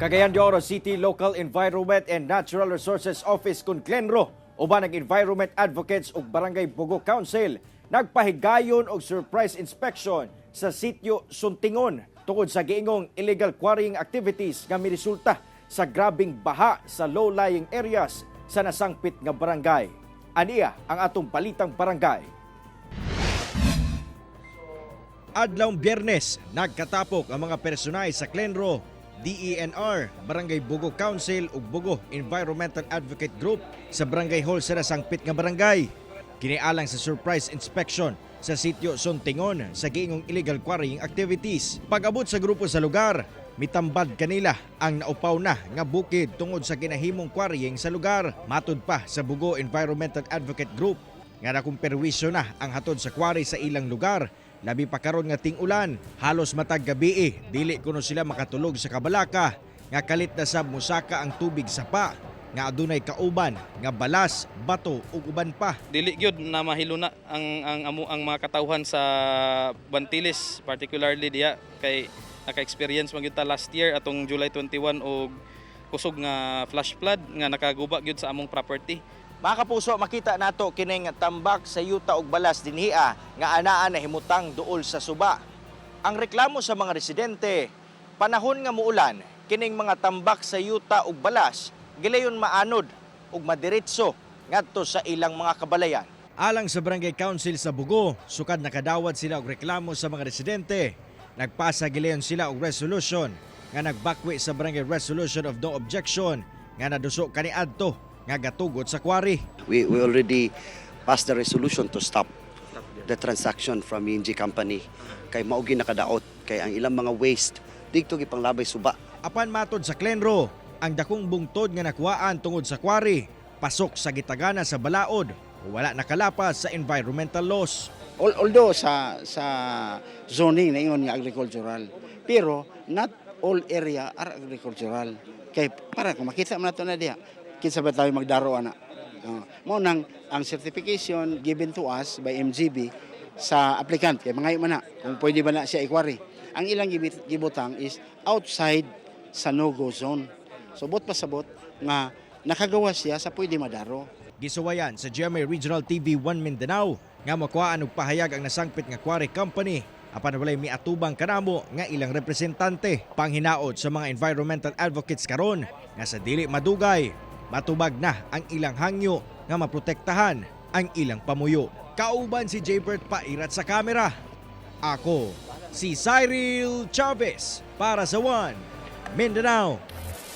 Cagayan de Oro City Local Environment and Natural Resources Office kun CLENRO uban ang Environment Advocates ug Barangay Bogo Council nagpahigayon og surprise inspection sa sitio Suntingon tungod sa giingong illegal quarrying activities nga miresulta sa grabing baha sa low-lying areas sa nasangpit nga barangay. Aniya ang atong Balitang Barangay. Adlaw Biyernes, nagkatapok ang mga personay sa CLENRO, DENR, Barangay Bogo Council ug Bogo Environmental Advocate Group sa Barangay Hall sa nasangpit nga barangay. Kinialang sa surprise inspection sa sitio Sontingon sa giingong illegal quarrying activities. Pag-abot sa grupo sa lugar, mitambad kanila ang naupaw na nga bukid tungod sa ginahimong quarrying sa lugar. Matud pa sa Bogo Environmental Advocate Group nga nakong perwisyo na ang hatod sa quarry sa ilang lugar, labi pa karon nga ting-ulan. Halos matag gabi dili kuno sila makatulog sa kabalaka nga kalit na sab musaka ang tubig sa pa nga adunay kauban nga balas, bato ug uban pa. Dili gyud na mahiluna ang amo ang mga katawhan sa Bantiles, particularly diya, kay naka-experience man gyud ta last year atong July 21 og kusog nga flash flood nga nakaguba gyud sa among property. Mga kapuso, makita nato kining tambak sa yuta ug balas dinhia nga anaa na himutang duol sa suba. Ang reklamo sa mga residente, panahon nga muulan, kining mga tambak sa yuta ug balas gilayon maanod ug madiretso ngadto sa ilang mga kabalayan. Alang sa Barangay Council sa Bogo, sukad nakadawat sila og reklamo sa mga residente. Nagpasa gilayon sila og resolution nga nagbakwi sa Barangay Resolution of No Objection nga naduso kaniadto nga gatugot sa quarry. We already passed the resolution to stop the transaction from ENG company. Kay mao gyud nakadaot kay ang ilang mga waste didto gipanglabay suba. Apan matod sa CLENRO, ang dakong bungtod nga nakuhaan tungod sa quarry pasok sa gitagana sa balaod o wala nakalapas sa environmental laws. Although sa zoning na ingon nga agricultural, pero not all area are agricultural. Kay para kung makita man nato na diha, kinsa ba tayo magdaro ana? Mao nang ang certification given to us by MGB sa applicant kay mangayo man na kung pwede ba na siya i-quarry. Ang ilang gibutang is outside sa no-go zone. So buot pasabot nga nakagawa siya sa pwede madaro. Gisuwayan sa GMA Regional TV 1 Mindanao nga makuhaan og pahayag ang nasangpit nga quarry company apan walay miatubang kanamo nga ilang representante. Panghinaot sa mga environmental advocates karon nga sa dili madugay matubag na ang ilang hangyo nga maprotektahan ang ilang pamuyo. Kauban si Jaybert Pairat sa kamera. Ako si Cyril Chavez para sa One Mindanao.